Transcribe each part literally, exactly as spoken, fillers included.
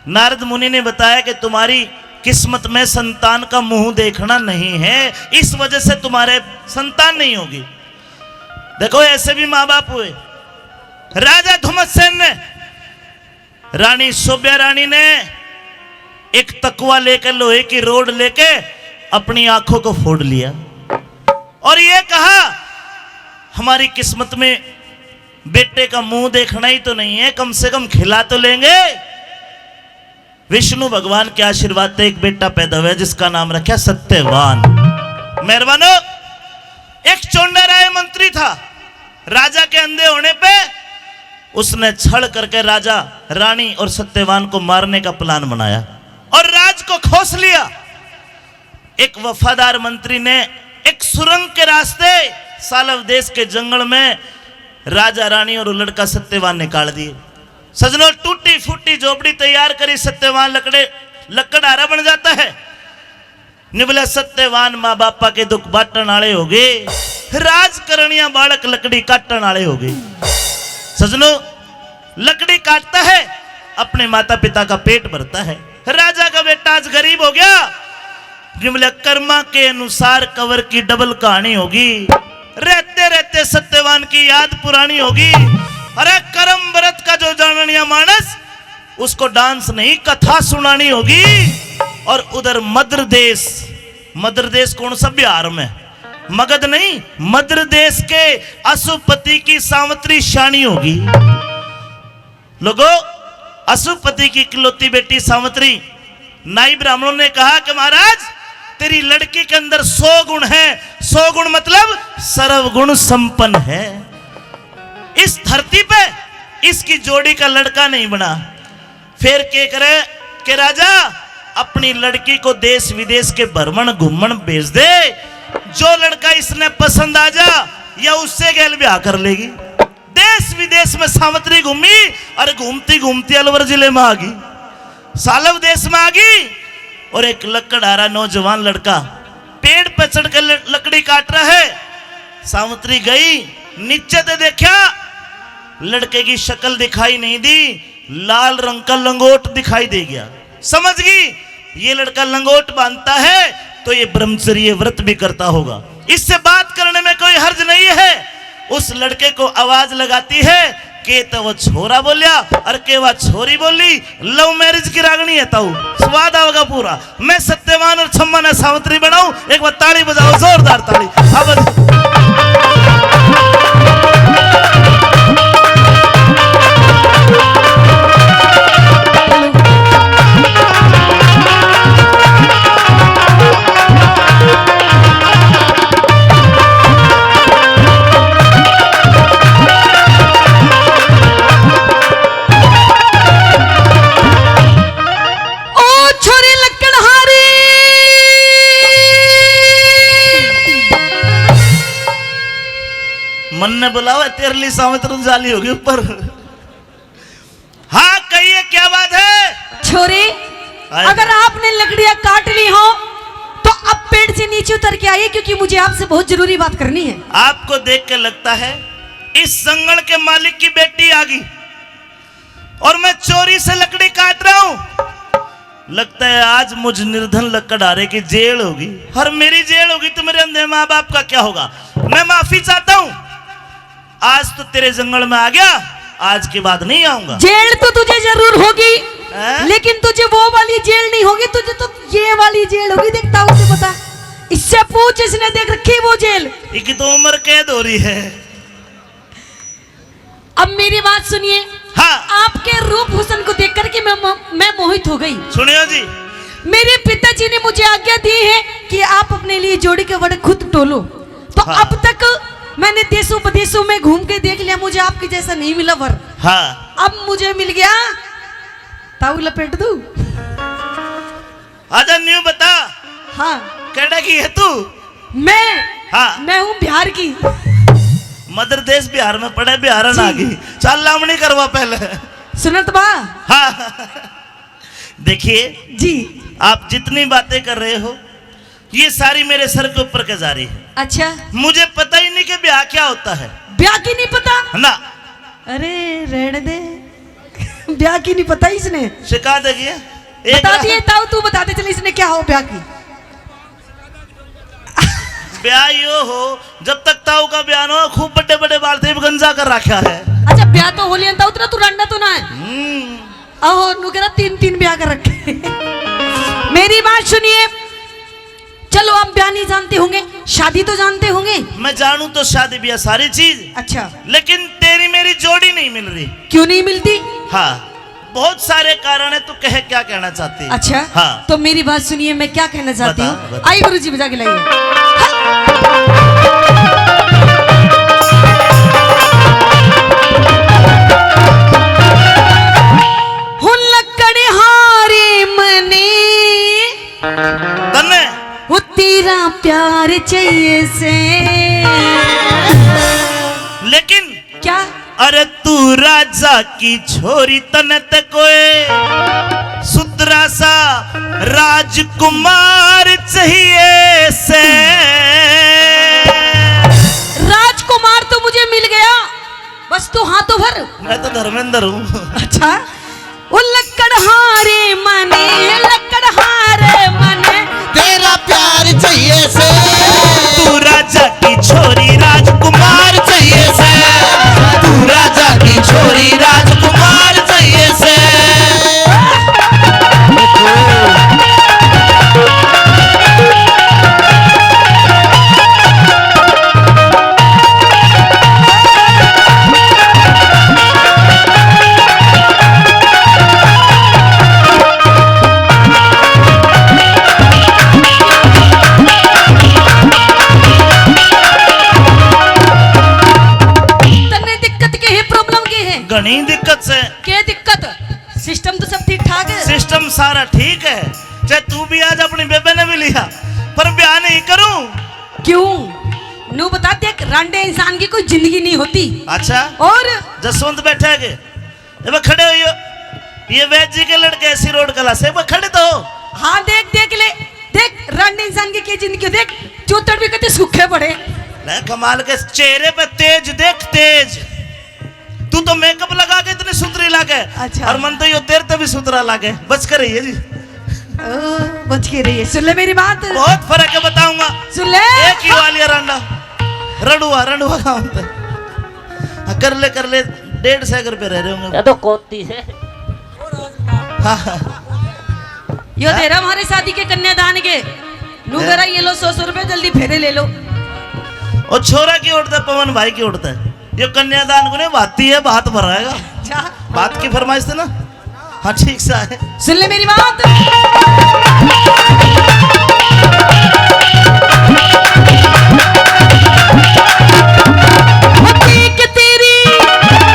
नारद मुनि ने बताया कि तुम्हारी किस्मत में संतान का मुंह देखना नहीं है, इस वजह से तुम्हारे संतान नहीं होगी। देखो, ऐसे भी माँ बाप हुए। राजा धुमतसेन ने, रानी शोभ्या रानी ने एक तकुआ लेकर, लोहे की रोड लेके अपनी आंखों को फोड़ लिया और ये कहा, हमारी किस्मत में बेटे का मुंह देखना ही तो नहीं है, कम से कम खिला तो लेंगे। विष्णु भगवान के आशीर्वाद से एक बेटा पैदा हुआ, जिसका नाम रखा सत्यवान। मेहरबानो, एक चोंडा राय मंत्री था, राजा के अंधे होने पे उसने छल करके राजा, रानी और सत्यवान को मारने का प्लान बनाया और राज को खोस लिया। एक वफादार मंत्री ने एक सुरंग के रास्ते सालव देश के जंगल में राजा, रानी और लड़का सत्यवान निकाल दिए। सजनों, टूटी फूटी झोपड़ी तैयार करी सत्यवान लकड़े, लकड़हारा बन जाता है। निबले सत्यवान माँ बापा के दुख बांटण आले हो गए, राजकरणिया बालक लकड़ी काटण आले हो गए। सजनों, लकड़ी काटता है, अपने माता पिता का पेट भरता है। राजा का बेटा आज गरीब हो गया, निबले कर्मा के अनुसार कवर की डबल कहानी होगी। रहते रहते सत्यवान की याद पुरानी होगी। अरे, कर्म व्रत का जो जाननिया मानस, उसको डांस नहीं, कथा सुनानी होगी। और उधर मद्र देश, मद्र देश कौन सा? बिहार में, मगध नहीं, मद्र देश के असुपति की सावित्री शानी होगी। लोगो, असुपति की इकलौती बेटी सावित्री, नाई ब्राह्मणों ने कहा कि महाराज, तेरी लड़की के अंदर सौ गुण है। सौ गुण मतलब सर्वगुण संपन्न है। इस धरती पे इसकी जोड़ी का लड़का नहीं बना। फिर के करे कि राजा, अपनी लड़की को देश विदेश के भ्रमण घूमण भेज दे, जो लड़का इसने पसंद आ जा, या उससे गैल ब्याह कर लेगी। देश विदेश में सावित्री घूमी और घूमती घूमती अलवर जिले में आ गई, सालव देश में आ गई। और एक लकड़हारा नौजवान लड़का पेड़ पे चढ़ के ल-, लकड़ी काट रहा है। सावित्री गई, नीचे ते देखा, लड़के की शक्ल दिखाई नहीं दी, लाल रंग का लंगोट दिखाई दे गया। समझ गई, ये लड़का लंगोट बांधता है तो ये ब्रह्मचर्य व्रत भी करता होगा, इससे बात करने में कोई हर्ज नहीं है। उस लड़के को आवाज लगाती है, के तो वो छोरा बोलिया और के वा छोरी बोली। लव मैरिज की रागनी है ताऊ, स्वाद आओगा पूरा। मैं सत्यवान और छम्मा ने सावित्री बनाऊं, एक बार ताली बजाओ, जोरदार ताली। अब ओ छोरी लकड़हारी। मन ने बुलावा, तेरे लिए सावित्री जाली होगी ऊपर। हाँ, कहिए, क्या बात है? छोरी, अगर आपने लकड़ियां काट ली हो, तो अब पेड़ से नीचे उतर के आइए, क्योंकि मुझे आपसे बहुत जरूरी बात करनी है। आपको देख के लगता है इस जंगल के मालिक की बेटी आ गई और मैं चोरी से लकड़ी काट रहा हूं। लगता है आज मुझ निर्धन लकड़हारे की जेल होगी, और मेरी जेल होगी तो मेरे अंधे माँ बाप का क्या होगा? मैं माफी चाहता हूं, आज तो तेरे जंगल में आ गया, आज के बाद नहीं आऊंगा। जेल तो तुझे जरूर होगी, हैं? लेकिन तुझे वो वाली जेल नहीं होगी, तुझे तो ये वाली जेल होगी। देखता हूं, उसे पता, इससे पूछ, इसने देख रखी वो जेल। एक तो उम्र कैद हो रही है। अब मेरी बात सुनिए। हाँ। आपके रूप हुस्न को देख करके मैं मो-, मैं मोहित हो गई। सुनियो जी। मेरे पिताजी ने मुझे आज्ञा दी है कि आप अपने लिए जोड़ी के वड़ खुद टोलो। तो हाँ। अब तक मैंने देशों विदेशों में घूम के देख लिया, मुझे आपके जैसा नहीं मिला वर। हाँ। अब मुझे मिल गया, ताऊ लपेट दूं। आजा, न्यू बता। हाँ। केड़ा की है तू? मैं? हाँ। मैं हूँ बिहार की। मदर देश बिहार में पड़े, बिहार ना जी। आ गई। चल, लामणी करवा पहले। सुनत बा। हाँ। देखिए जी। आप जितनी बातें कर रहे हो, ये सारी मेरे सर के ऊपर के जा रही है। अच्छा। मुझे पता ही नहीं कि ब्याह क्या होता है। ब्याह की नहीं पता? ना। अरे, रहने दे। ब्याह की नहीं पता इसने। सिखा देगी। एक बता रा- दिए ताऊ, तू बता दे, चल इसने क्या हो ब्याह की। ब्याह यो हो, जब तक ताऊ का ब्याह ना हो, खूब बड़े बड़े बाल थे, गंजा कर रखा है। अच्छा, ब्याह तो हो लिया ताऊ तेरा, तू रंडा तो ना है। हम्म। आहो, नु करा तीन तीन ब्याह कर रखे। मेरी बात सुनिए, चलो आप ब्याह नहीं जानते होंगे, शादी तो जानते होंगे। मैं जानू तो शादी ब्याह सारी चीज। अच्छा। लेकिन तेरी मेरी जोड़ी नहीं मिल रही। क्यों नहीं मिलती? हाँ, बहुत सारे कारण है, तू कहे क्या कहना चाहती है? अच्छा, हाँ। तो मेरी बात सुनिए, मैं क्या कहना चाहती बता, हूँ। बता। आई गुरु जी बजा के लाइए। हूँ लकड़हारे मने तन्ने वो तेरा प्यार चाहिए से। लेकिन क्या? अरे तू राजा की छोरी, तने ते कोई सुथरा सा राजकुमार चाहिए से। राजकुमार तो मुझे मिल गया, बस तू हाँ तो भर। मैं तो धर्मेंद्र हूँ। अच्छा, ओ लकड़हारे मने, लकड़हारे मने। तेरा प्यार चाहिए से। तू राजा की छोरी राजकुमार चाहिए से। तू राजा की छोरी राजकुमार चाहिए से। तन्ने दिक्कत के है, problem के है? घणी दिक्कत से। के दिक्कत? System तो सब ठीक ठाक है। System सारा ठीक है, चाहे तू भी आज अपनी बेबे ने भी लिया, पर ब्याह नहीं करूं। क्यों? नू बता, देख, रांडे इंसान की कोई जिंदगी नहीं होती। अच्छा। और? जसवंत बैठे है के? ए बे, खड़े होइयो। ये वैद जी के लड़के ऐसी रोड कला से, बे, खड़े तो हो। हाँ, देख, देख ले, देख, रांडे इंसान की क्या जिंदगी हो, देख, चूतड़ भी कितने सूखे पड़े। ले, कमाल के चेहरे पे तेज, देख, तेज। तू तो makeup लगा के इतनी सुथरी लागे। अच्छा। और मन तो यो तेरे ते भी सुथरा लागे। बच के रहिए जी। ओ, बच के रहिए। सुन ले मेरी बात। बहुत फर्क है, बताऊंगा। सुन ले। एक ही वाली रांडा। रंडुआ, रंडुआ का होता है। हाँ, कर ले, कर ले। डेढ़ सौ रुपये रह रहे होंगे। या तो कोती है। हाँ, हाँ। यो हाँ? दे रहा हमारे शादी के कन्यादान के। नू हैं? करा, ये लो सौ सौ रुपये, जल्दी फेरे ले लो। और छोरा की ओर तै, पवन भाई की ओर तै। ये कन्यादान को नहीं, भाती है, भात भराएगा। अच्छा। भात की फरमाइश थी ना? हाँ, ठीक सा है। सुन ले मेरी बात। होती के तेरी,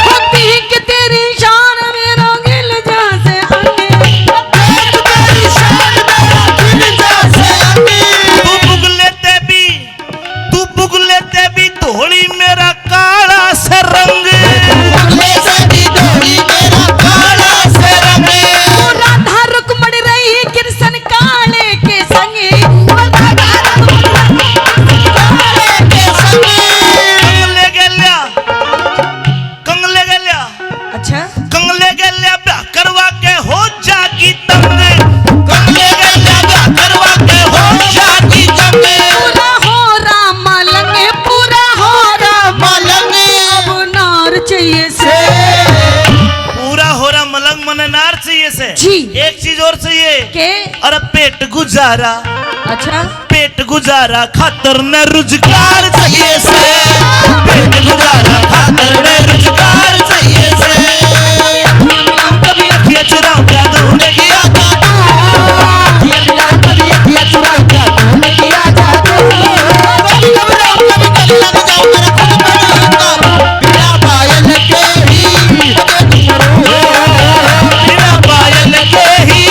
होती के तेरी शान मेरा गिल जा से अंग। तेरी शान मेरा गिल जा से अंग। तू बुगले ते भी तू बुगले ते भी धोली मेरा काला से रंग। बुगले ते भी धोली मेरा काला से रंग। राधा रुक्मण रही कृष्ण काले के संग। राधा रुक्मण रही कृष्ण काले के संग। कंगले गेल्या, कंगले गेल्या। अच्छा। कंगले गेल्या ब्याह करवा के हो जागी तंग। कंगले गेल्या ब्याह करवा के हो जागी तंग। पूरा हो रहा मलंग, पूरा हो रहा मलंग। अब नार चाहिए से। पूरा हो रहा मलंग, मने नार चाहिए से। जी। एक चीज और चाहिए। के? अरे पेट गुजारा। अच्छा। पेट गुजारा खातर न रुजगार चाहिए से। पेट गुजारा खातर न रुजगार चाहिए से। कभी अखियाँ चुराऊं क्या तूने किया जादू? कभी अखियाँ चुराऊं क्या तूने किया जादू? कभी घबराऊं, कभी कभी लग जाऊं, मेरा खुद बना। बिना पायल के ही बिना पायल के ही।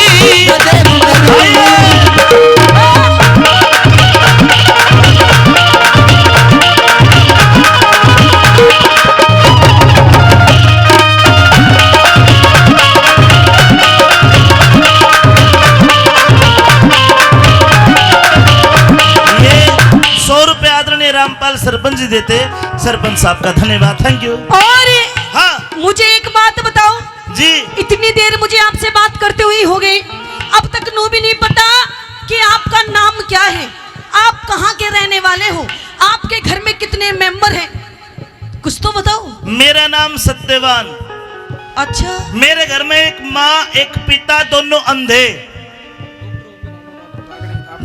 ये सौ रुपए आदरणीय रामपाल सरपंच जी देते, सरपंच साहब का धन्यवाद, thank you। और हाँ। मुझे एक बात बताओ, जी। इतनी मुझे आपसे बात करते हुए हो गए, अब तक नू भी नहीं पता कि आपका नाम क्या है, आप कहाँ के रहने वाले हो, आपके घर में कितने मेंबर हैं, कुछ तो बताओ। मेरा नाम सत्यवान। अच्छा। मेरे घर में एक माँ, एक पिता, दोनों अंधे।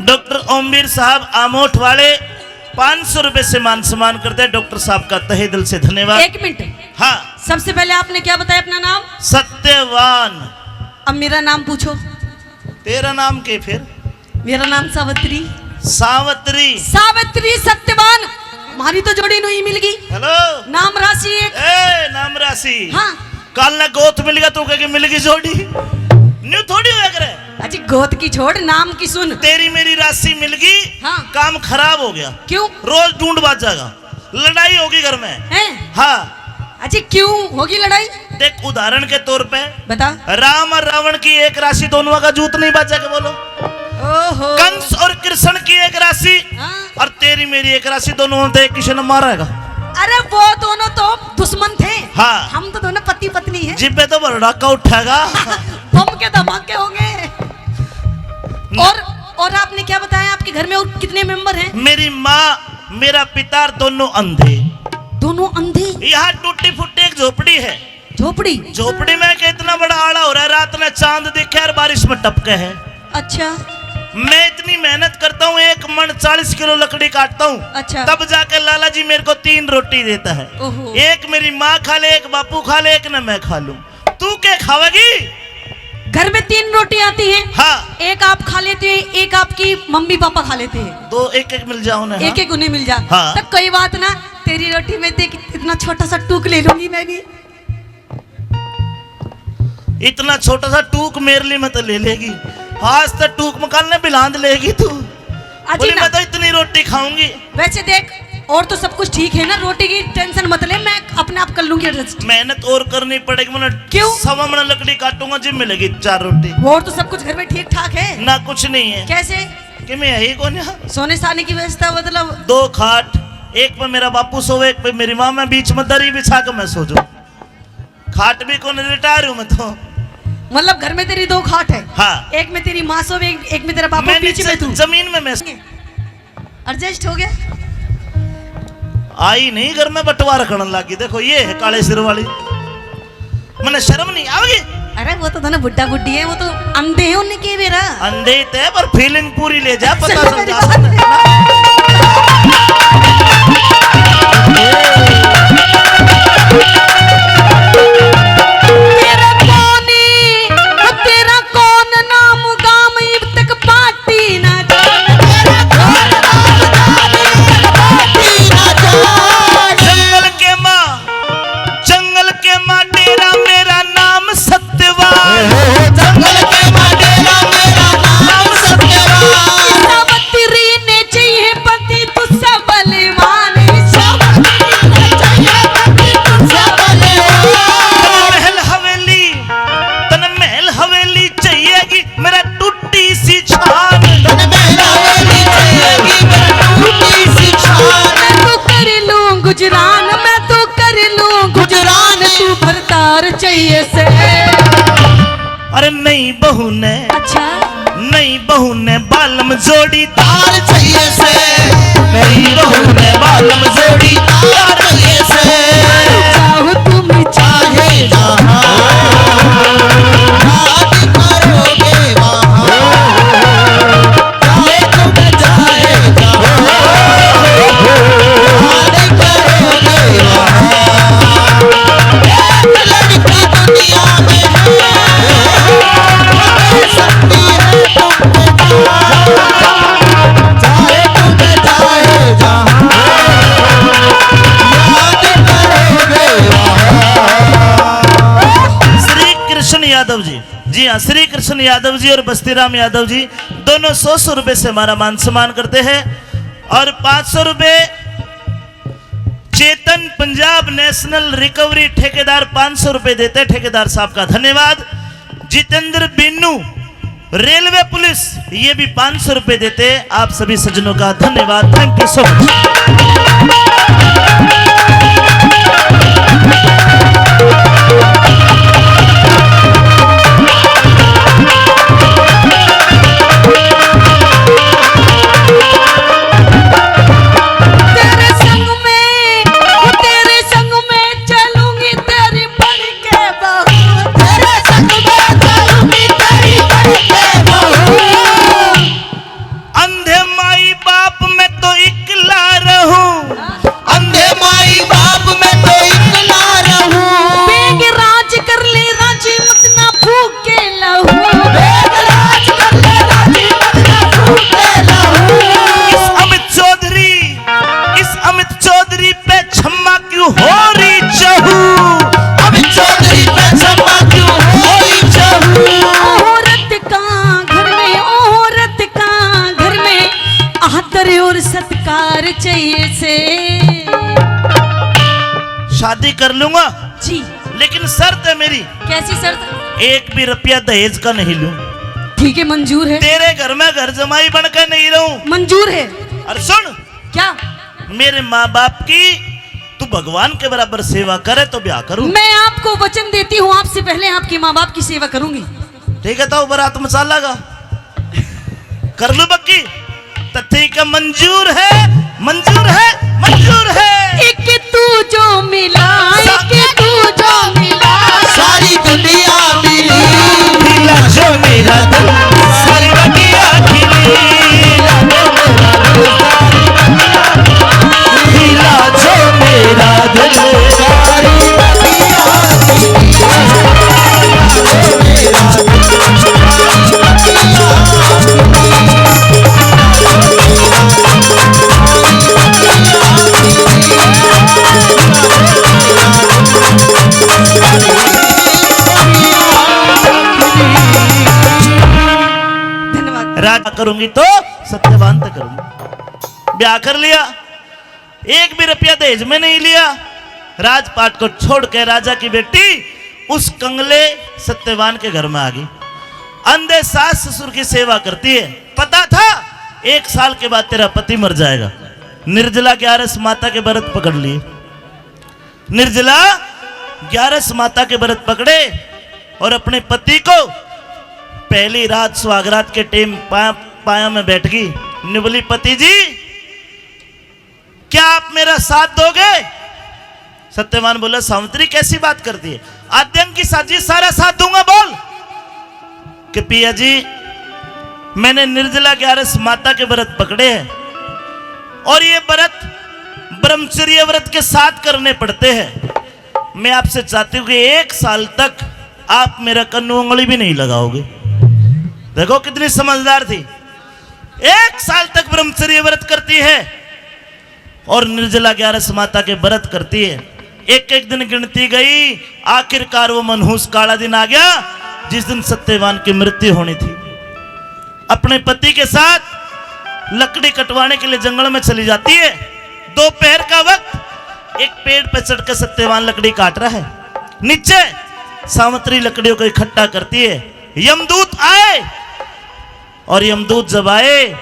डॉक्टर ओमवीर साहब आमोट वाले पाँच सौ रुपए से मान सम्मान करते हैं। डॉक्टर साहब का तहे दिल से धन्यवाद। एक मिनट। हाँ। सबसे पहले आपने क्या बताया अपना नाम? सत्यवान। अब मेरा नाम पूछो। तेरा नाम के फिर? मेरा नाम सावित्री। सावित्री। सावित्री सत्यवान। म्हारी तो जोड़ी नू ही मिल गई। हेलो। नाम राशि एक। ए, नाम राशि। हाँ। काल ने गोत मिल गया, तू कह के मिल गई जोड़ी। न्यू थोड़ी होया करे। अजी, गोत की छोड़, नाम की सुन। तेरी मेरी राशि मिल गई, हाँ। काम खराब हो गया। क्यों? रोज ढूंढ बाज जाएगा, लड़ाई होगी घर में। हैं? हाँ। अजी, क्यों होगी लड़ाई? देख, उदाहरण के तौर पे बता। राम और रावण की एक राशि, दोनों का जूत नहीं बाजा के, बोलो। ओहो। कंस और कृष्ण की एक राशि, हाँ। और तेरी मेरी एक राशि, दोनों में तो एक किसी ने मारा हैगा। अरे, वो दोनों तो दुश्मन थे। हाँ। हम तो दोनों पति पत्नी हैं। जिब्बे तो भरड़ाका उठेगा। बम के धमाके होंगे। न- और, और आपने क्या बताया, आपके घर में और कितने मेंबर हैं? मेरी माँ, मेरा पिता, दोनों अंधे। दोनों अंधे? यहाँ टूटी फूटी एक झोपड़ी है। झोपड़ी? झोपड़ी में के इतना बड़ा आड़ा हो रहा है, रात में चांद दिखे और बारिश में टपके है। अच्छा। मैं इतनी मेहनत करता हूँ, एक मण चालीस किलो लकड़ी काटता हूँ, अच्छा। तब जाके लाला जी मेरे को तीन रोटी देता है। ओहो। एक मेरी माँ खा ले, एक बापू खा ले, एक न मैं खा लूँ। तू क्या खावेगी? घर में तीन रोटी आती है। हाँ। एक आप खा लेते हैं, एक आपकी मम्मी पापा खा लेते हैं। दो एक एक मिल जाओ ना, एक हाँ। एक उन्हें मिल जा। हाँ। तो कोई बात ना, तेरी रोटी में से एक इतना छोटा सा टूक ले लूंगी मैं भी। इतना छोटा सा टूक मेरे लिए मत ले लेगी। आज तो टूक मकान ने बिलांद लेगी तू। अजी बोली, ना। मैं तो इतनी रोटी खाऊंगी। वैसे देख, और तो सब कुछ ठीक है ना, रोटी की टेंशन मत ले, मैं अपने आप कर लूंगी एडजस्ट। मेहनत और करनी पड़ेगी, मैंने क्यों? सवा मण लकड़ी काटूंगा जी, मिलेगी चार रोटी। और तो सब कुछ घर में ठीक ठाक है ना? कुछ नहीं है। कैसे? कि मैं यही कौन है? सोने साने की व्यवस्था मतलब? दो खाट, एक पे मेरा बापू सोवे, एक पे मेरी माँ, मैं बीच में दरी बिछा के मैं सो जाऊं। खाट भी कौन, रिटायर हूँ मैं तो। मतलब घर में तेरी दो खाट है? हाँ। एक में तेरी माँ सोवे, एक, एक में तेरा बापू, मैंने बीच में ज-, तू। जमीन में मैं एडजस्ट हो गया? आई नहीं घर में बंटवारा करने लगी। देखो ये है काले सिर वाली। मने शर्म नहीं आओगी? अरे वो तो दोनों बुड्ढा बुड्ढी है, वो तो अंधे हैं, उन्हें के बेरा। अंधे ही थे पर फीलिंग पूरी ले जा, पता चल जा। तेरा कौन, तेरा कौन नाम गाम इब तक पाटी ना जान। जंगल के माँ, जंगल के माँ डेरा मेरा नाम सत्यवान। जंगल के माँ डेरा मेरा नाम सत्यवान। सावित्री ने चाहिए पति तुझसे बलवान। सावित्री ने चाहिए पति तुझसे बलवान। महल हवेली तन महल हवेली चाहिएगी, मेरा टूटी सी छान। तन महल हवेली चाहिएगी, मेरा टूटी सी छान। मैं तो कर लूं गुजरान, मैं तो कर लूं गुजरान, तू भरतार चाहिए से। अरे नई बहू ने, अच्छा। नई बहू ने बालम जोड़ी तार चाहिए से, मेरी बहू ने बालम जोड़ी तार चाहिए से। चाहो तुम चाहे जहां, याद करोगे वहां। चाहे तुम चाहे जहां, याद करोगे वहां। एक लड़की दुनिया में है, वो दे सकती है तुमको। चाहे तुम चाहे जहां, याद करोगे वहां। श्री कृष्ण यादव जी, जी हाँ, श्री कृष्ण यादव जी और बस्तीराम यादव जी दोनों सौ सौ रुपए से हमारा मान सम्मान करते हैं और पाँच सौ रुपए चेतन पंजाब नेशनल रिकवरी ठेकेदार पाँच सौ रुपए देते हैं, ठेकेदार साहब का धन्यवाद। जितेंद्र बिन्नू रेलवे पुलिस, ये भी पाँच सौ रुपए देते हैं। आप सभी सज्जनों का धन्यवाद। Thank you so much। चाहिए से। शादी कर लूंगा जी। लेकिन शर्त है मेरी। कैसी शर्त? एक भी रुपया दहेज का नहीं लूं। ठीक है, मंजूर है। तेरे घर में घर जमाई बन के नहीं रहूं। मंजूर है। और सुन। क्या? मेरे माँ बाप की तू भगवान के बराबर सेवा करे तो ब्याह करूं। मैं आपको वचन देती हूँ, आपसे पहले आपके माँ बाप की सेवा करूंगी। ठीक है, तो बारात में चालेगा। कर लूं पक्की? तो ठीक है, मंजूर है, मंजूर है, मंजूर है। एक तू जो मिला, एक तू जो मिला, सारी दुनिया मिली। मिला जो मेरा दिल, सारी दुनिया मिली। मिला जो मेरा दिल, सारी दुनिया मिली। धन्यवाद। राज करूंगी तो सत्यवान तक करूंगी। ब्याह कर लिया, एक भी रुपया दहेज में नहीं लिया। राजपाट को छोड़ के राजा की बेटी उस कंगले सत्यवान के घर में आ गई। अंधे सास ससुर की सेवा करती है। पता था एक साल के बाद तेरा पति मर जाएगा। निर्जला ग्यारस माता के व्रत पकड़ लिए। निर्जला ग्यारस माता के व्रत पकड़े और अपने पति को पहली रात सुहागरात के टेम पाया, पाया में बैठ गई। ने बोली, पति जी, क्या आप मेरा साथ दोगे? सत्यवान बोला, सावित्री, कैसी बात करती है? आद्यंग की साजिश, सारा साथ दूंगा। बोल कि पिया जी, मैंने निर्जला ग्यारस माता के व्रत पकड़े हैं और ये व्रत ब्रह्मचर्य व्रत के साथ करने पड़ते हैं। मैं आपसे चाहती हूँ कि एक साल तक आप मेरा कन्नू उंगली भी नहीं लगाओगे। देखो कितनी समझदार थी। एक साल तक ब्रह्मचर्य व्रत करती है और निर्जला ग्यारस माता के व्रत करती है। एक एक दिन गिनती गई, आखिरकार वो मनहूस काला दिन आ गया जिस दिन सत्यवान की मृत्यु होनी थी। अपने पति के साथ लकड़ी कटवाने के लिए जंगल में चली जाती है। दोपहर का वक्त एक पेड़ पर चढ़कर सत्यवान लकड़ी काट रहा है। नीचे सावित्री लकड़ियों को इकट्ठा करती है। यमदूत आए और यमदूत जब आए,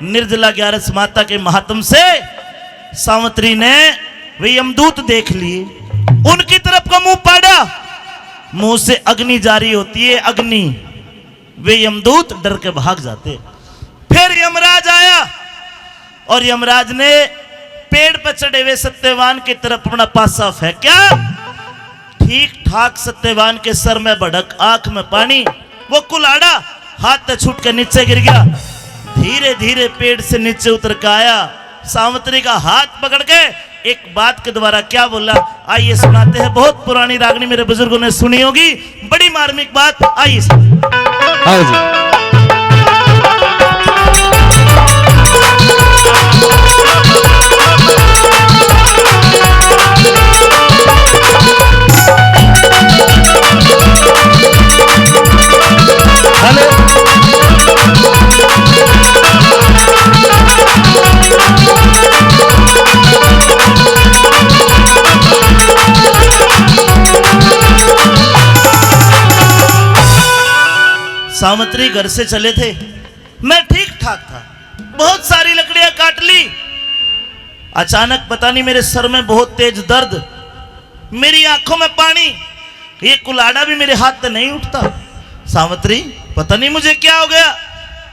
निर्जला ग्यारस माता के महात्म से सावित्री ने वे यमदूत देख लिए। उनकी तरफ का मुंह पाड़ा, मुंह से अग्नि जारी होती है, अग्नि। वे यमदूत डर के भाग जाते। फिर यमराज आया और यमराज ने पेड़ पर चढ़े हुए सत्यवान की तरफ अपना पासा फेंका। ठीक ठाक सत्यवान के सर में भड़क, आंख में पानी। वो कुल्हाड़ा हाथ से छूट के नीचे गिर गया। धीरे धीरे पेड़ से नीचे उतर के आया, सावित्री का हाथ पकड़ के एक बात के द्वारा क्या बोला, आइए सुनाते हैं। बहुत पुरानी रागनी, मेरे बुजुर्गों ने सुनी होगी, बड़ी मार्मिक बात। आइए सुनिए। हाँ जी। सावित्री घर से चले थे, मैं ठीक ठाक था, बहुत सारी लकड़ियां काट ली। अचानक पता नहीं मेरे सर में बहुत तेज दर्द, मेरी आंखों में पानी, ये कुलाड़ा भी मेरे हाथ से नहीं उठता। सावित्री, पता नहीं मुझे क्या हो गया,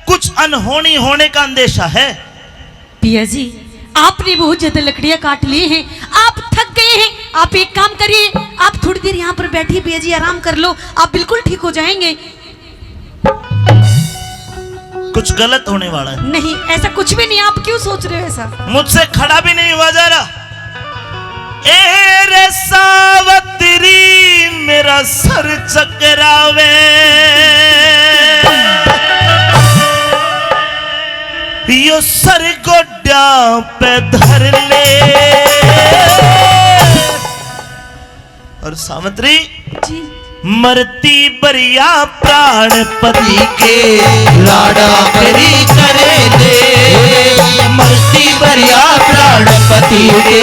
कुछ अनहोनी होने का अंदेशा है। पिया जी, आपने बहुत ज्यादा लकड़ियां काट ली हैं, आप थक गए हैं। आप एक काम करिए, आप थोड़ी देर यहाँ पर बैठिए पिया जी, आराम कर लो, आप बिल्कुल ठीक हो जाएंगे। कुछ गलत होने वाला है। नहीं, ऐसा कुछ भी नहीं, आप क्यों सोच रहे हो ऐसा? मुझसे खड़ा भी नहीं हुआ जा रहा। ए रे सावतरी, मेरा सर चकरावे, यो सर गोड्या पे धर ले। और सावित्री जी। मरती बरिया प्राण पति के, लाड़ा मेरी करे दे। मरती भरिया प्राणपति के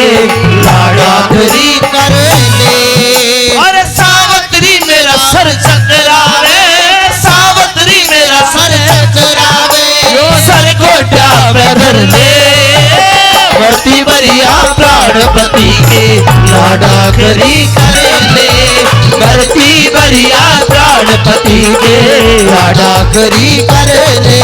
लाडाखरी कर ले। अरे सावतरी मेरा सर चकरावे, सावतरी मेरा सर चकरावे, यो सर गोड्या पे धर ले। भरती भरिया प्राणपति के लाडाखरी कर ले। भरती भरिया प्राणपति के लाडाखरी कर ले।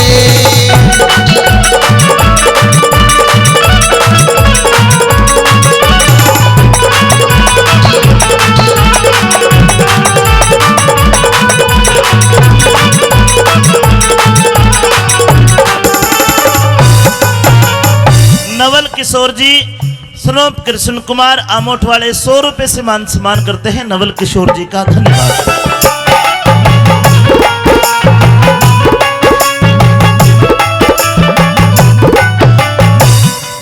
नवल किशोर जी, स्वरूप कृष्ण कुमार आमोट वाले सौ रुपए से मान सम्मान करते हैं नवल किशोर जी का। धन्यवाद।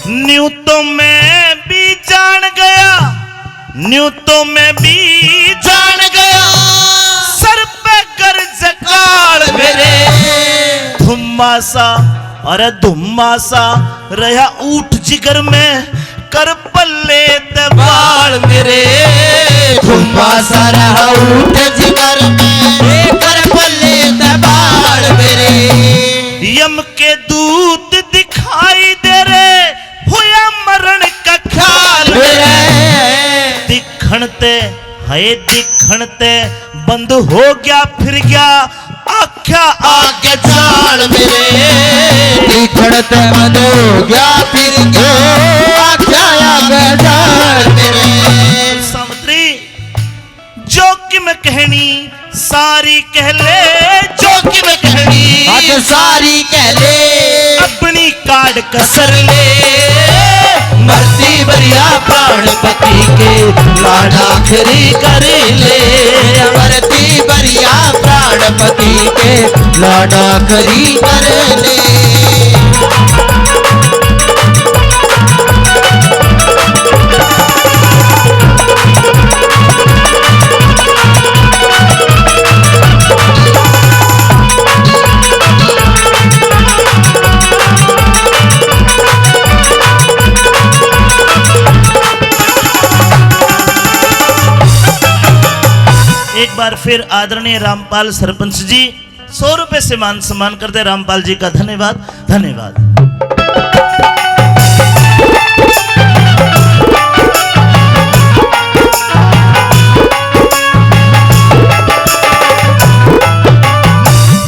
न्यू तो मैं भी जान गया, न्यू तो मैं भी जान गया, सर पे गर्ज काल मेरे। धुम्मा सा, अरे धुम्मा सा रहा ऊंट जिगर में, कर पल्ले ते बाल मेरे। धुम्मा सा रहा ऊंट जिगर में, कर पल्ले ते बाल मेरे। यम के दूत दिखाई दे रे, होया मरण का ख्याल मेरे। दिखण ते, हाय दिखण ते बंद हो गया फिर गया आख्या आगे जाल मेरे। दिखण ते बंद हो गया फिर गया आख्या आगे जाल मेरे। सावित्री, जो किम कहनी सारी कह ले, जो किम कहनी आज सारी कह ले। अपनी काड कसर ले। मरती बरिया प्राणपति के लाडाखरी कर ले। मरती बरिया प्राणपति के लाडाखरी कर ले। एक बार फिर आदरणीय रामपाल सरपंच जी, सौ रुपए से मान सम्मान करते रामपाल जी का। धन्यवाद, धन्यवाद।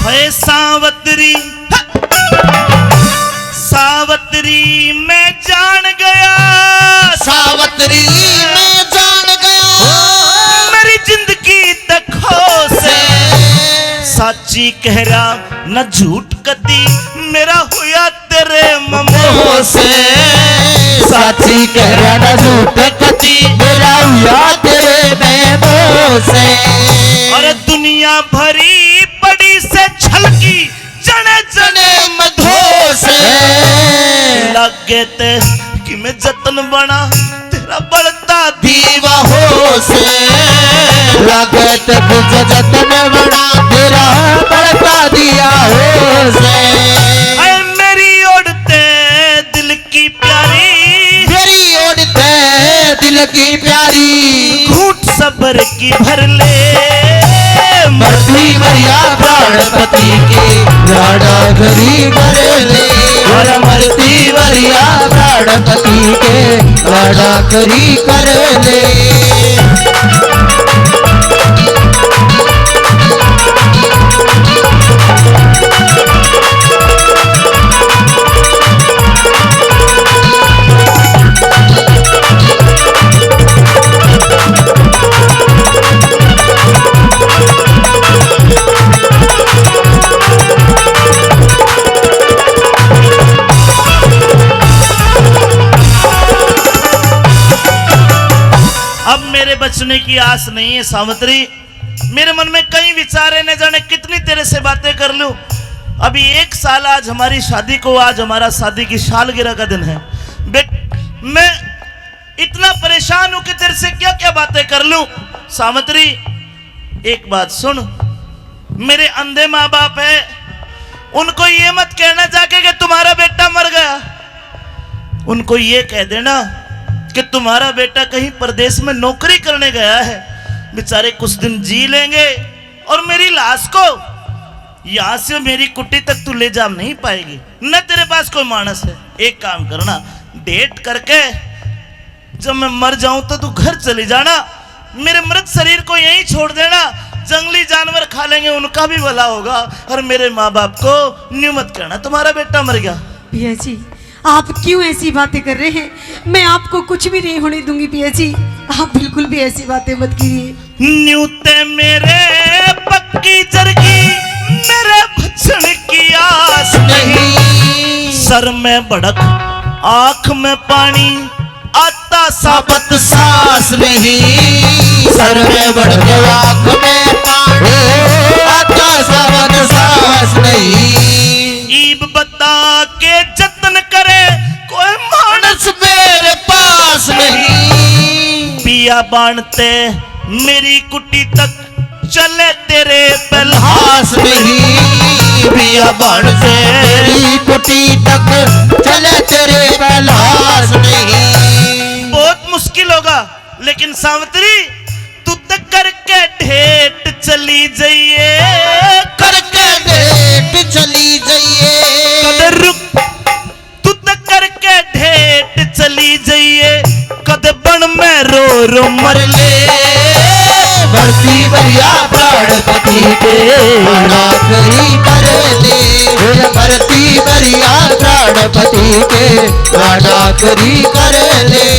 हे सावतरी, सावतरी मैं जान गया, सावतरी मैं जान गया, मेरी जिंदगी तक खो से। साची कह रहा न झूठ कदी, मेरा हुया तेरे ममो से। साची कह रहा न झूठ कदी, मेरा हुया तेरे ममो से। और दुनिया भरी पड़ी से छलकी, जने जने मधो से। लागे ते कि मैं जतन बना, तेरा बलता दीवा हो से। लागे ते कि जतन बना, तेरा बलता दिया हो से। ऐ मेरी ओड़ ते दिल की प्यारी, मेरी ओड़ ते दिल की प्यारी, घूट सबर की भर ले। मरती मरिया प्राणपति के लाडाखरी कर ले। और मरती मरिया प्राणपति के लाडाखरी कर ले। अब मेरे बचने की आस नहीं है सावित्री। मेरे मन में कई विचार है, न जाने कितनी तेरे से बातें कर लूं। अभी एक साल आज हमारी शादी को, आज हमारा शादी की सालगिरह का दिन है। बेट, मैं इतना परेशान हूं कि तेरे से क्या क्या बातें कर लूं। सावित्री, एक बात सुन, मेरे अंधे माँ बाप है, उनको ये मत कहना जाके कि तुम्हारा बेटा मर गया। उनको ये कह देना कि तुम्हारा बेटा कहीं परदेश में नौकरी करने गया है, बेचारे कुछ दिन जी लेंगे और मेरी लाश को यहाँ से मेरी कुटी तक तू ले जा नहीं पाएगी, न तेरे पास कोई मानस है। एक काम करना, डेट करके जब मैं मर जाऊं तो तू घर चली जाना, मेरे मृत शरीर को यहीं छोड़ देना, जंगली जानवर खा लेंगे, उनका भी भला होगा, और मेरे माँ बाप को न्यू मत कहना तुम्हारा बेटा मर गया। भैया जी, आप क्यों ऐसी बातें कर रहे हैं? मैं आपको कुछ भी नहीं होने दूंगी भैया जी, आप बिल्कुल भी ऐसी बातें मत कीजिए। न्यू ते मेरे पक्की जरगी, मेरे बचन की आस नहीं। नहीं। सर में भड़क, आंख में पानी, आता साबत सास नहीं। सर में भड़क, आंख में पानी, आता साबत सास नहीं। ईब बता के जतन करे, कोई मानस मेरे पास नहीं। पिया बाण ते मेरी कुटी तक चले तेरे पे लाश नहीं। पिया बाण ते मेरी कुटी तक चले तेरे पे लाश नहीं। बहुत मुश्किल होगा, लेकिन सावित्री, तू तो करके ढेट चली जाइए। करके ढेट चली जाइए। कद रुक, तू तो करके ढेट चली जाइए, कद बन में रो रो मर ले। भर्ती भरिया प्राणपति के आखिरी कर ले। भर्ती भरिया प्राणपति के आखिरी कर ले।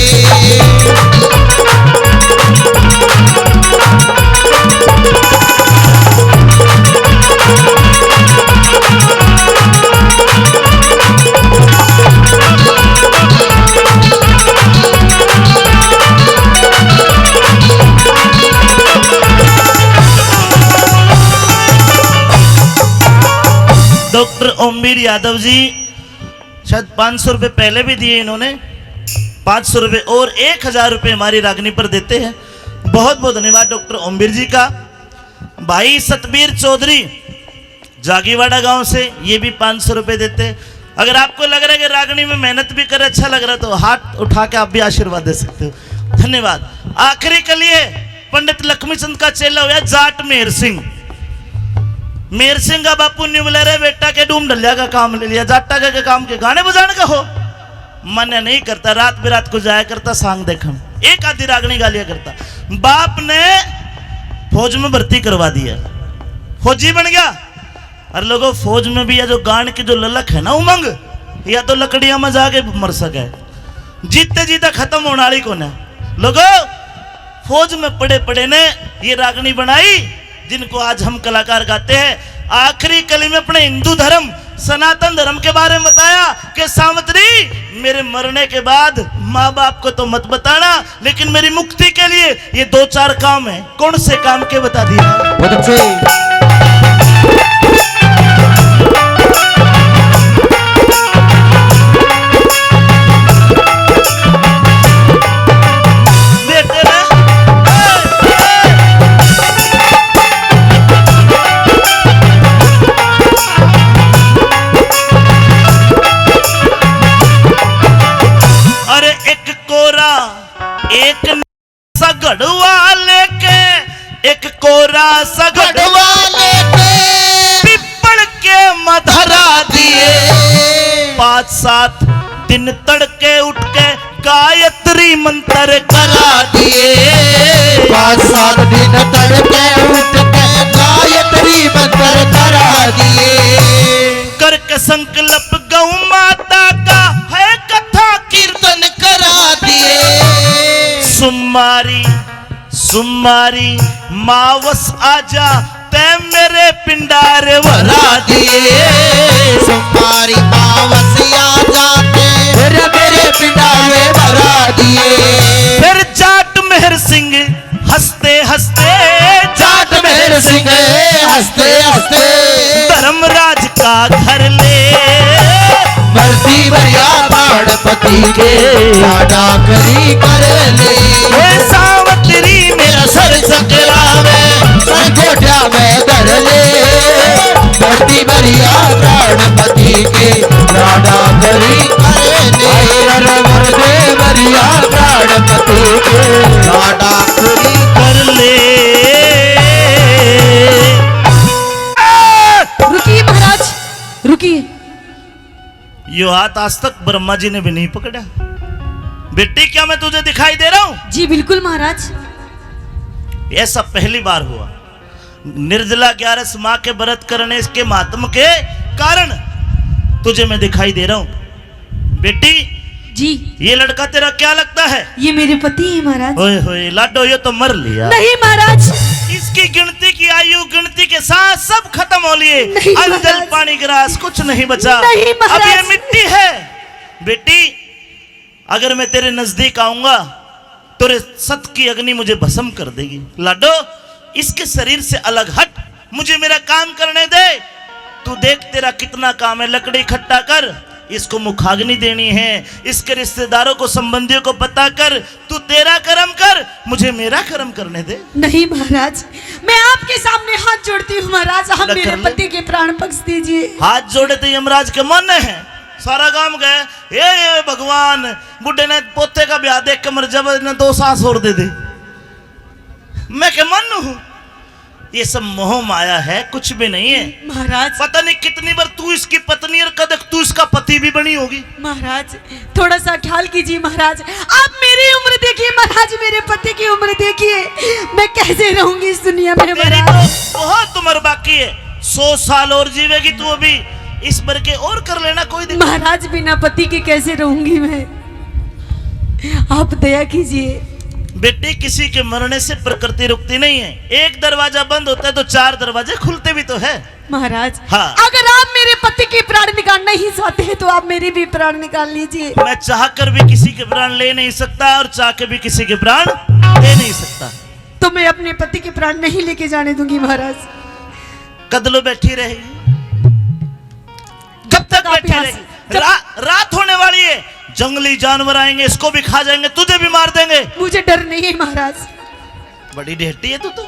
डॉक्टर ओमवीर यादव जी, शायद पाँच सौ रुपए पहले भी दिए इन्होंने, पाँच सौ रुपए और एक हजार रुपए हमारी रागनी पर देते हैं। बहुत बहुत धन्यवाद डॉक्टर ओमवीर जी का। भाई सतबीर चौधरी जागीवाड़ा गांव से, ये भी पाँच सौ रुपए देते हैं। अगर आपको लग रहा है कि रागनी में मेहनत भी करे, अच्छा लग रहा है, तो हाथ उठा के आप भी आशीर्वाद दे सकते हो। धन्यवाद। आखिरी के लिए पंडित लक्ष्मी चंद का चेला होया जाट मेहर सिंह। मेहर सिंह का बापू न्यू बोले, रे बेटा के डूम डल्या का काम ले लिया, जाटा के, के काम के गाने बजाने का हो, मन्ने नहीं करता, रात बिरात को जाया करता सांग देखन, एक आधी रागनी गा लिया करता। बाप ने फौज में भर्ती करवा दिया, फौजी बन गया। और लोगों, फौज में भी या जो गान की जो ललक है ना, उमंग, या तो लकड़ियां में जाके मर सके, जीते जीते खत्म होने वाली कोने। लोगों, फौज में पड़े पड़े ने ये रागनी बनाई, जिनको आज हम कलाकार गाते हैं। आखिरी कली में अपने हिंदू धर्म, सनातन धर्म के बारे में बताया कि सावित्री, मेरे मरने के बाद माँ बाप को तो मत बताना, लेकिन मेरी मुक्ति के लिए ये दो चार काम हैं। कौन से काम के बता दिए? बहुत अच्छे। बेटे ने अरे एक कोरा, एक सगड़वा लेके, एक कोरा सगड़वा लेके पीपल के मधरा दिए। पाँच सात दिन तड़के उठ के गायत्री मंत्र करा दिए। पाँच सात दिन तड़के उठ के गायत्री मंत्र करा दिए। करके संकल्प गौ माता का है कथा कीर्तन करा दिए। सुमारी, सुमारी मावस आजा, तै मेरे पिंडारे भरा दिए। सुमारी मावस आजा, तै मेरे, मेरे पिंडारे भरा दिए। फिर जाट मेहर सिंह हंसते हंसते, जाट मेहर सिंह हंसते हंसते धर्मराज का घर ले। भर्ती भरिया प्राणपति के लाडा करी कर ले। हे सावतरी मेरा सर सकरा में, सर गोड्या में धर ले। भर्ती भरिया प्राणपति के लाडा करी कर ले। कि यो हाथ आज तक ब्रह्मा जी ने भी नहीं पकड़ा। बेटी, क्या मैं तुझे दिखाई दे रहा हूं? जी बिल्कुल महाराज। ऐसा पहली बार हुआ। निर्जला ग्यारस माँ के व्रत करने के महात्म के कारण तुझे मैं दिखाई दे रहा हूं। बेटी, जी। ये लड़का तेरा क्या लगता है? ये मेरे पति हैं महाराज। ओए होए लाडो, ये तो मर लिया। नहीं महाराज। इसकी गिनती की आयु गिनती के साथ सब खत्म हो लिए। नहीं अंजल महाराज। पानी ग्रास कुछ नहीं बचा। नहीं महाराज। अब ये मिट्टी है। बेटी, अगर मैं तेरे नजदीक आऊंगा, तेरे सत की अग्नि मुझे भस्म कर देगी। लाडो, इसके शरीर से अलग हट, मुझे मेरा काम करने दे। तू देख, तेरा कितना काम है, लकड़ी इकट्ठा कर, इसको मुखाग्नि देनी है, इसके रिश्तेदारों को, संबंधियों को पता कर, तू तेरा कर्म कर, मुझे मेरा कर्म करने दे। नहीं महाराज, मैं आपके सामने हाथ जोड़ती हूँ महाराज, आप मेरे पति के प्राण बख्श दीजिए। हाथ जोड़े तो यमराज के मन है, सारा गांव गए, "हे, हे भगवान, बुढ़े ने पोते का ब्याह देख के मर जावे, ने दो सांस और दे दे।" मैं के मानू हूँ, ये सब मोह माया है, कुछ भी नहीं है। महाराज। पता नहीं कितनी बार तू इसकी पत्नी और कदक तू इसका पति भी बनी होगी। महाराज, थोड़ा सा ख्याल कीजिए महाराज, आप मेरी उम्र देखिए महाराज, मेरे पति की उम्र देखिए, मैं कैसे रहूंगी इस दुनिया में तेरी महाराज? तो बहुत उम्र बाकी है, सौ साल और जीवेगी तू अभी, इस भर के और कर लेना, कोई दिक्कत। महाराज, बिना पति के कैसे रहूंगी मैं? आप दया कीजिए। बेटी, किसी के मरने से प्रकृति रुकती नहीं है। एक दरवाजा बंद होता है तो चार दरवाजे खुलते भी तो है। महाराज, हाँ। अगर आप मेरे पति के प्राण निकालना ही चाहते हैं तो आप मेरे भी प्राण निकाल लीजिए। मैं चाहकर भी किसी के प्राण ले नहीं सकता और चाह के भी किसी के प्राण दे नहीं सकता। तो मैं अपने पति के प्राण नहीं लेके जाने दूंगी महाराज। कद लो बैठी रहेगी? कब तक आप बैठी यहाँ से रहेगी? जब रा-, रात होने वाली है, जंगली जानवर आएंगे, इसको भी खा जाएंगे, तुझे भी मार देंगे। मुझे डर नहीं है महाराज। बड़ी ढेटी है तू तो।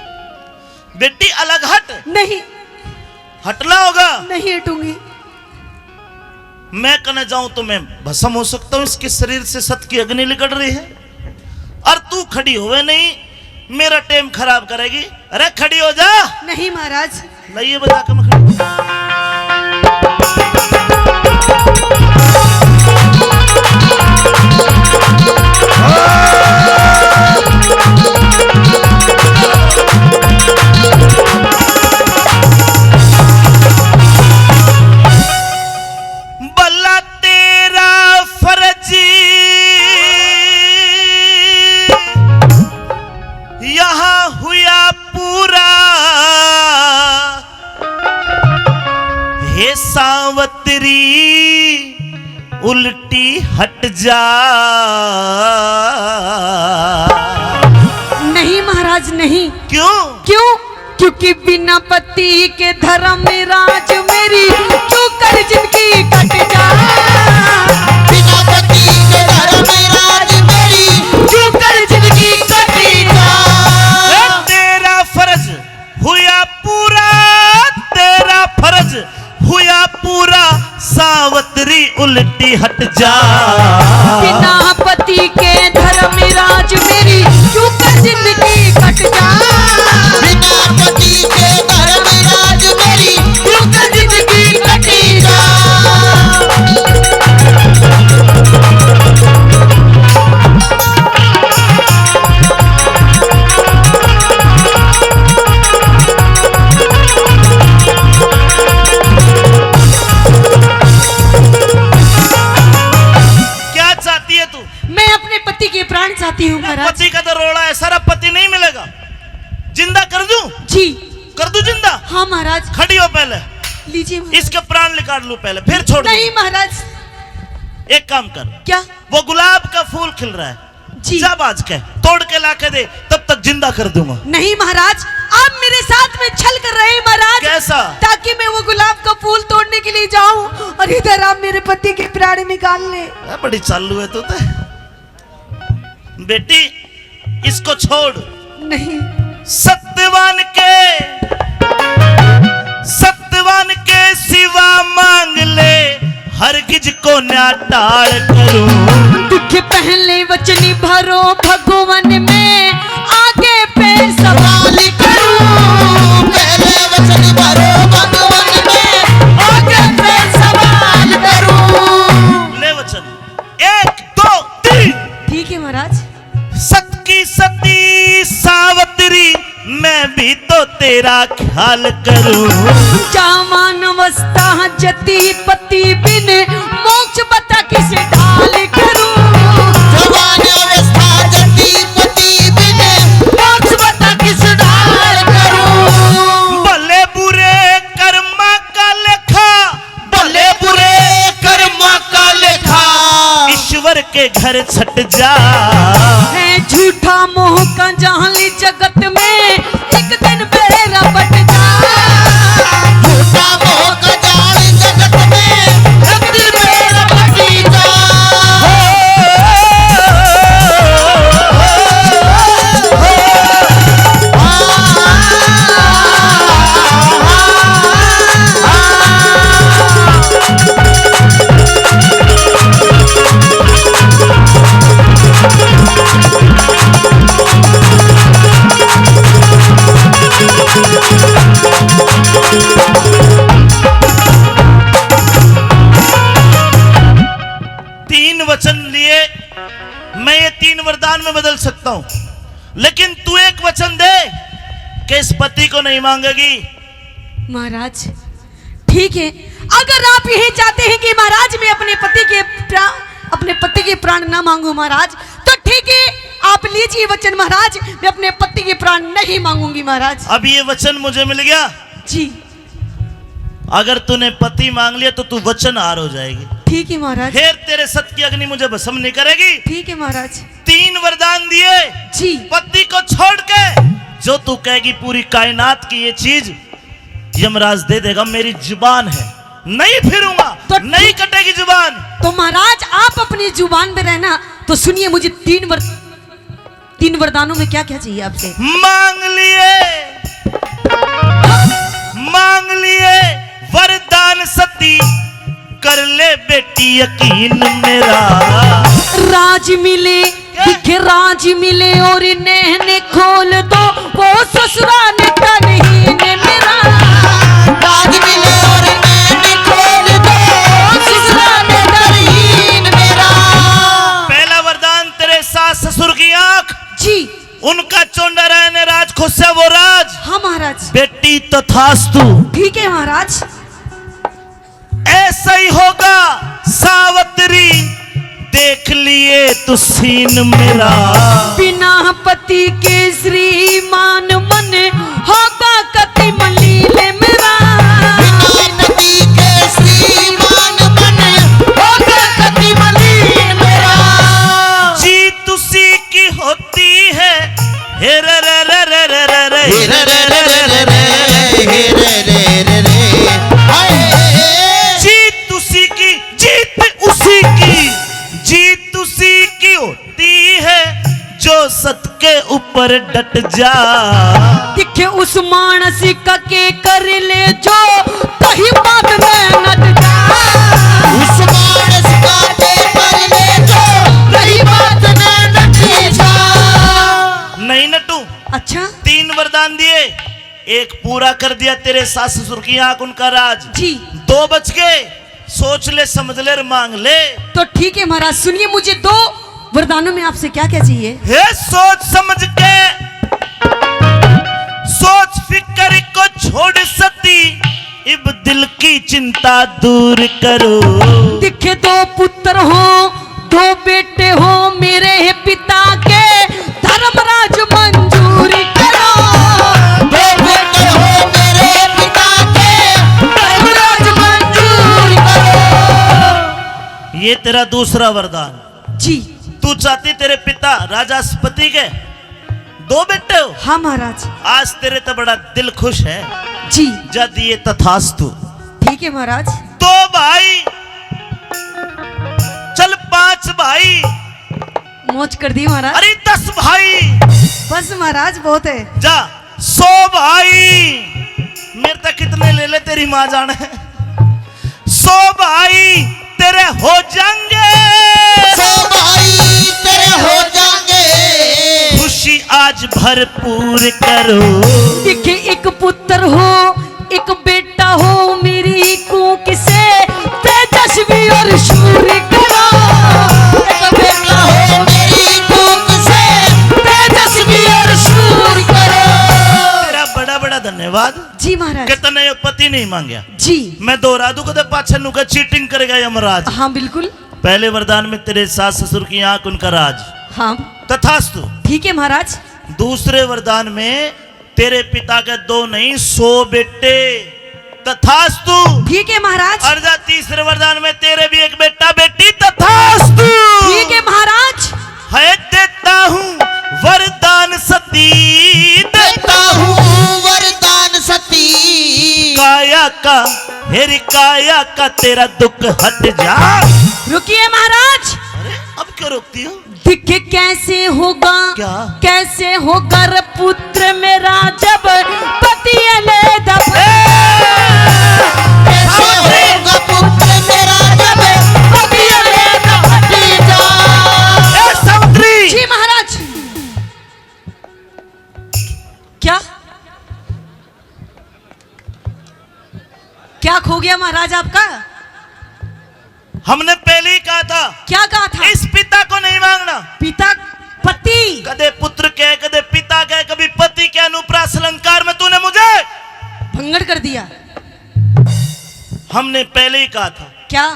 बेटी, अलग हट। नहीं। हटना होगा। नहीं हटूंगी। मैं कने जाऊं तो मैं भस्म हो सकता हूं, इसके शरीर से सत की अग्नि निकल रही है और तू खड़ी होवे नहीं, मेरा टेम खराब करेगी। अरे खड़ी हो जा। नहीं महाराज। लाइए बजा के मैं खड़ी। भला तेरा फर्ज यहाँ हुआ पूरा, हे सावतरी उल्टी हट जा। नहीं महाराज, नहीं। क्यों? क्यों? क्योंकि बिना पति के धर्मराज मेरी क्यों कर जिंदगी कट जा। बिना पति के धर्मराज मेरी क्यों कर जिंदगी कट जा। ए, तेरा फर्ज हुआ पूरा, तेरा फर्ज हुआ पूरा, सावतरी उल्टी हट जा। बिना पति के धर्मराज मेरी क्यों कर जिंदगी कट जा। बिना पति के धर्मराज मेरी क्यों कर जिंदगी कट जा। क्या चाहती है तू? मैं अपने पति के प्राण चाहती हूँ महाराज। पति का तो रोला है, सारा पति नहीं मिलेगा। जिंदा कर दूं? जी। कर दूं जिंदा? हाँ महाराज। खड़ी हो पहले। लीजिए महाराज। इसके प्राण निकाल लूं पहले, फिर छोड़ दूं। नहीं महाराज। एक काम कर। क्या? वो गुलाब का फूल खिल रहा है, जी। जा बाज के तोड़ के ला के दे, तब तक जिंदा कर दूंगा। नहीं महाराज, आप मेरे साथ में छल कर रहे हैं महाराज। कैसा? ताकि मैं वो गुलाब का फूल तोड़ने के लिए जाऊं और इधर आप मेरे पति के प्राण निकाल ले। ए, बड़ी चालू है तू तो। बेटी, इसको छोड़। नहीं। सत्यवान के, सत्यवान के सिवा मांग ले, हरगिज को ना टाल करूं। दुख पहले वचन भरो भगवान में, आगे पे सवाल करूं। पहले वचन भरो भगवान में, आगे पे सवाल तो तेरा ख्याल करूं। जवान अवस्था जती पति बिन, मोक्ष बता किस ढाल करूं। जवान अवस्था जती पति बिन, मोक्ष बता किस ढाल करूं। भले बुरे कर्मा का लेखा, भले बुरे कर्मा का लेखा, ईश्वर के घर छट जा। है झूठा मोह का जाल जगत में, एक दिन बेरा बट जा। झूठा मोह का जाल जगत में, एक दिन बेरा बट जा। तीन वचन लिए, मैं ये तीन वरदान में बदल सकता हूँ, लेकिन तू एक वचन दे कि इस पति को नहीं मांगेगी। महाराज, ठीक है, अगर आप यही चाहते हैं कि महाराज मैं अपने पति के प्रा-, अपने पति के प्राण ना मांगू महाराज, तो ठीक है, आप लीजिए वचन महाराज, मैं अपने पति के प्राण नहीं मांगूंगी महाराज। अब ये वचन मुझे मिल गया। जी। अगर तूने पति मांग लिया तो तू वचनहार हो जाएगी। ठीक है महाराज। फिर तेरे सत की अग्नि मुझे भस्म नहीं करेगी। ठीक है महाराज। तीन वरदान दिए। जी। पति को छोड़ के जो तू कहेगी पूरी कायनात की ये चीज यमराज दे देगा। मेरी जुबान है, नहीं फिरूंगा, तो नहीं कटेगी जुबान। तो महाराज आप अपनी जुबान पे रहना। तो सुनिए, मुझे तीन वर-, तीन वरदानों में क्या क्या चाहिए आपसे? मांग लिए, मांग लिए वरदान सती, कर ले बेटी यकीन मेरा। राज मिले, क्या? दिखे राज मिले और नैन खोल दो, वो ससुरा ने तनहीन मेरा। राज मिले और नैन खोल दो, वो ससुरा ने तनहीन मेरा। पहला वरदान, तेरे सास ससुर की आंख। जी। उनका चोंडा रहे ने राज खोस्या वो राज। हाँ महाराज। बेटी तथास्तु। ठीक है महाराज। ऐसा ही होगा सावित्री, देख लिए तू सीन मेरा। बिना पति के श्रीमान मन होगा कति मलिन मेरा। बिना पति के श्रीमान मन होगा कति मलिन मेरा। जीत उसी की होती है, हे रे रे रे रे रे रे रे। हे रे रे रे रे रे, हे रे रे रे रे। हाय। जीत उसी की, जीत उसी की, जीत उसी की होती है, जो सत के ऊपर डट जा। दिखे उस मानस का के कर ले जो, तही बात में नट जा। उस मानस का के कर ले जो, तही बात में नट जा। नहीं नटू। अच्छा। तीन वरदान दिए, एक पूरा कर दिया, तेरे सास ससुर की आंख उनका राज। जी। दो बच गए, सोच ले, समझ ले और मांग ले। तो ठीक है महाराज, सुनिए, मुझे दो वरदानों में आपसे क्या क्या चाहिए? हे सोच समझ के, सोच फिक्र को छोड़ सती, इब दिल की चिंता दूर करो। दिखे दो पुत्र हो, दो बेटे हो मेरे पिता के, धर्मराज मंजूर करो। दो बेटे हो मेरे पिता के, धर्मराज मंजूर करो। ये तेरा दूसरा वरदान। जी। तू चाहती तेरे पिता राजा सपति के दो बेटे हो? हाँ महाराज। आज तेरे तो बड़ा दिल खुश है। जी। जा दिए तथास्तु। ठीक है महाराज। दो भाई, चल पांच भाई। मौज कर दी महाराज। अरे दस भाई। बस महाराज, बहुत है। जा, सौ भाई। मेरे तक कितने ले ले, तेरी माँ जाने। सौ भाई तेरे हो जाएंगे। सौ भाई तेरे हो जाएंगे। खुशी आज भरपूर करो। दिखे एक पुत्र हो, एक बेटा हो मेरी कूक से, तेजस्वी और शूर करो। एक बेटा हो मेरी कूक से, तेजस्वी और शूर करो। तेरा बड़ा पति नहीं मांगया। जी। मैं दोहरा दूं, कदे पाछे नु का चीटिंग करेगा यमराज। हाँ, बिल्कुल। पहले वरदान में तेरे सास ससुर की आंख, उनका राज। हाँ। तथास्तु। ठीक है महाराज। दूसरे वरदान में तेरे पिता के दो नहीं, सौ बेटे। तथास्तु। ठीक है महाराज। और जा तीसरे वरदान में तेरे भी एक बेटा बेटी। तथास्तु। ठीक है महाराज। है देता हूँ वरदान सती, देता हूँ वरदान सती। काया का, हेरी काया का तेरा दुख हट जा। रुकिए महाराज। अरे, अब क्यों रोकती हो? दिख कैसे होगा, क्या? कैसे होगा रे पुत्र मेरा जब पति अलैदा? ए! कैसे होगा पुत्र मेरा जब पति अलैदा भतीजा? ए, सावित्री! जी महाराज। क्या? क्या खो गया महाराज आपका? हमने पहले ही कहा था। क्या कहा था? इस पिता को नहीं मांगना। पिता, पति। कदे पुत्र कहे, कदे पिता कहे, कभी पति कहे। अनुप्रास अलंकार में तूने मुझे भंगड़ कर दिया। हमने पहले ही कहा था। क्या?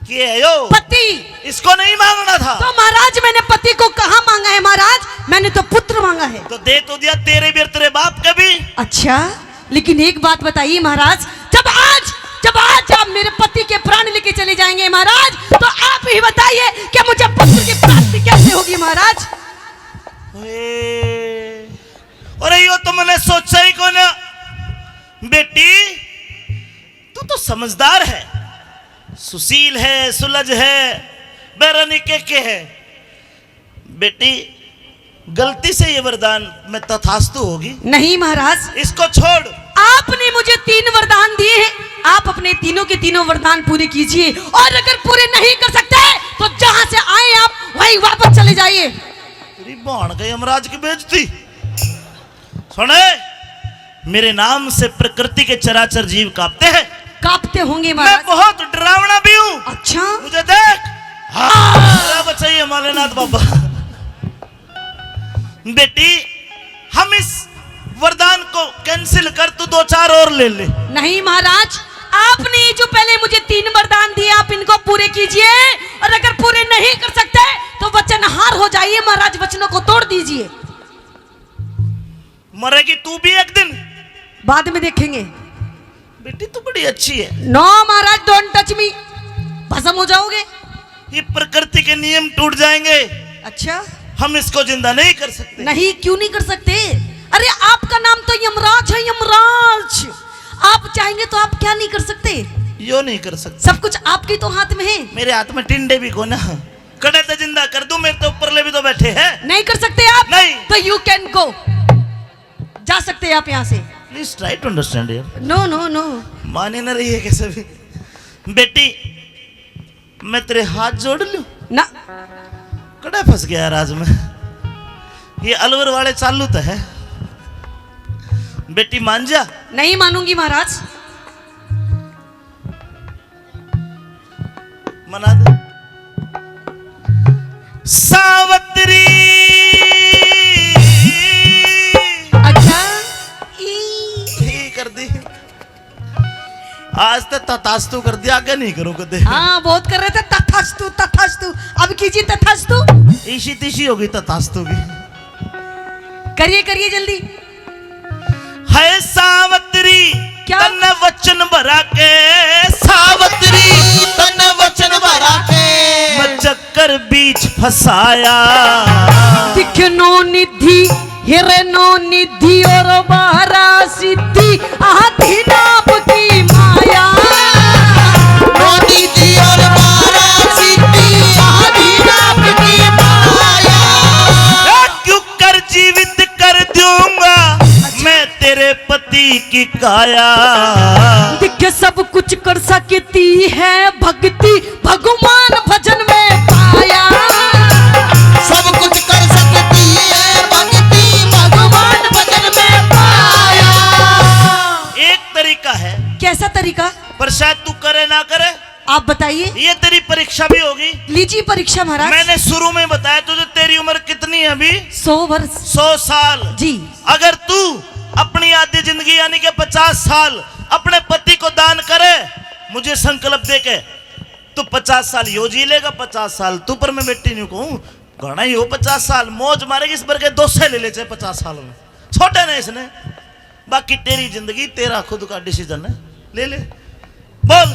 कि है यो पति। इसको नहीं मांगना था। तो महाराज, मैंने पति को कहाँ मांगा है महाराज? मैंने तो पुत्र मांगा है। तो दे तो दिया, तेरे भी और तेरे बाप का भी। अच्छा, लेकिन एक बात बताइए महाराज, जब आज, जब आज आप मेरे पति के प्राण लेके चले जाएंगे महाराज, तो आप ही बताइए कि मुझे पुत्र की प्राप्ति कैसे होगी महाराज? ओए, अरे यो तो मैंने सोचा ही कोना। बेटी, तू तो समझदार है, सुशील है, सुलझ है, बैरानी के के है। बेटी, गलती से ये वरदान में तथास्तु होगी। नहीं महाराज। इसको छोड़। आपने मुझे तीन वरदान दिए हैं, आप अपने तीनों के तीनों वरदान पूरे कीजिए, और अगर पूरे नहीं कर सकते तो जहां से आए आप वहीं वापस चले जाइए। तेरी बहन का यमराज की बेइज्जती। सुने, मेरे नाम से प्रकृति के चराचर जीव कांपते हैं। कांपते होंगे मैं महाराज। बहुत डरावना भी हूँ। अच्छा। मुझे देख। हाँ, मेरा बचाइए मालेनाथ बाबा। बेटी, हम इस वरदान को कैंसिल कर, तू दो चार और ले ले। नहीं महाराज, आपने ये जो पहले मुझे तीन वरदान दिए, आप इनको पूरे कीजिए, और अगर पूरे नहीं कर सकते तो वचनहार हो जाइए महाराज, वचनों को तोड़ दीजिए। मरेगी तू भी एक दिन। बाद में देखेंगे। बेटी, तू बड़ी अच्छी है। No महाराज, don't touch me, भस्म हो जाओगे। ये प्रकृति के नियम टूट जाएंगे। अच्छा। हम इसको जिंदा नहीं कर सकते। नहीं, क्यों नहीं कर सकते? अरे, आपका नाम तो यमराज है, यमराज। आप चाहेंगे तो आप क्या नहीं कर सकते? यो नहीं कर सकते। सब कुछ आपके तो हाथ में है। मेरे हाथ में टिंडे भी कोना। कड़े ते जिंदा कर दूं, मेरे ते ऊपर ले भी तो बैठे हैं। नहीं कर सकते आप? नहीं। तो you can go, जा सकते हैं आप यहाँ से। Please try to understand यार। No, no, no। माने ना रही है कैसे भी। बेटी, मैं तेरे हाथ जोड़ लूं? ना। कड़े फंस गया राज में। ये अलवर वाले चालू तो है। बेटी, मान जा। नहीं मानूंगी महाराज। मना दे। सावत्री। अच्छा। ई। ठीक कर दी। आज तो तथास्तु कर दिया, आगे नहीं करूं कदे। हाँ, बहुत कर रहे थे तथास्तु, तथास्तु। अब कीजिए तथास्तु। इसी तिसी होगी तथास्तु भी। करिए, करिए जल्दी। है सावत्री, क्या? तन्ने वचन भरा के। सावत्री, तन्ने वचन भरा के। मैं चक्कर बीच फंसाया। दिखनो निधि, हिरनो निधि और बारह सिद्धि, आधी नाप की माया। नौ निधि और बारह सिद्धि, आधी नाप की माया। क्यों कर जीवित कर दूंगा मैं तेरे पति की काया। दिख सब कुछ कर सकती है भक्ति, भगवान भजन में पाया। सब कुछ कर सकती है भक्ति, भगवान भजन में पाया। एक तरीका है। कैसा तरीका? पर शायद तू करे ना करे। आप बताइए। ये तेरी परीक्षा भी होगी। लीजिए परीक्षा महाराज। मैंने शुरू में बताया तुझे, तेरी उम्र कितनी है अभी? सौ वर्ष। सौ साल। जी। अगर तू अपनी आधी जिंदगी यानी कि पचास साल अपने पति को दान करे, मुझे संकल्प दे के, तू पचास साल यो जी लेगा, पचास साल तू, पर मैं बेटी न्यू कहूँ, घणा ही हो पचास साल, मौज मारेगी, इस भर के दो सौ ले ले चाहे पचास साल में, छोटे ने इसने। बाकी तेरी जिंदगी, तेरा खुद का डिसीजन है, ले ले। बोल।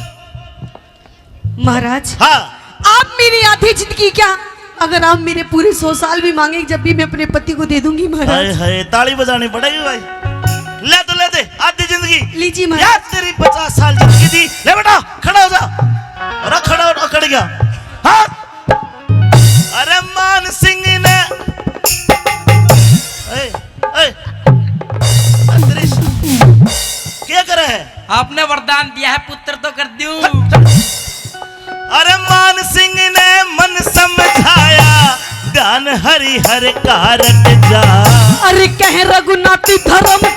महाराज, हाँ। आप मेरी आधी जिंदगी क्या, अगर आप मेरे पूरे सौ साल भी मांगे, जब भी मैं अपने पति को दे दूंगी महाराज। हाय हाय, ताली बजानी पड़ेगी भाई। ले तो ले दे आधी जिंदगी। लीजिए महाराज। यार, तेरी पचास साल जिंदगी थी। ले बेटा, खड़ा हो जा। अरे खड़ा हो, अकड़ गया। हाँ। अरे मान सिंह ने, ए, ए, अरे, क्या करे है? आपने वरदान दिया है, पुत्र तो कर दूं। अरे मान सिंह ने मन समझाया, ध्यान हरि हर का रट जा। अरे कह रघुनाथ धर्म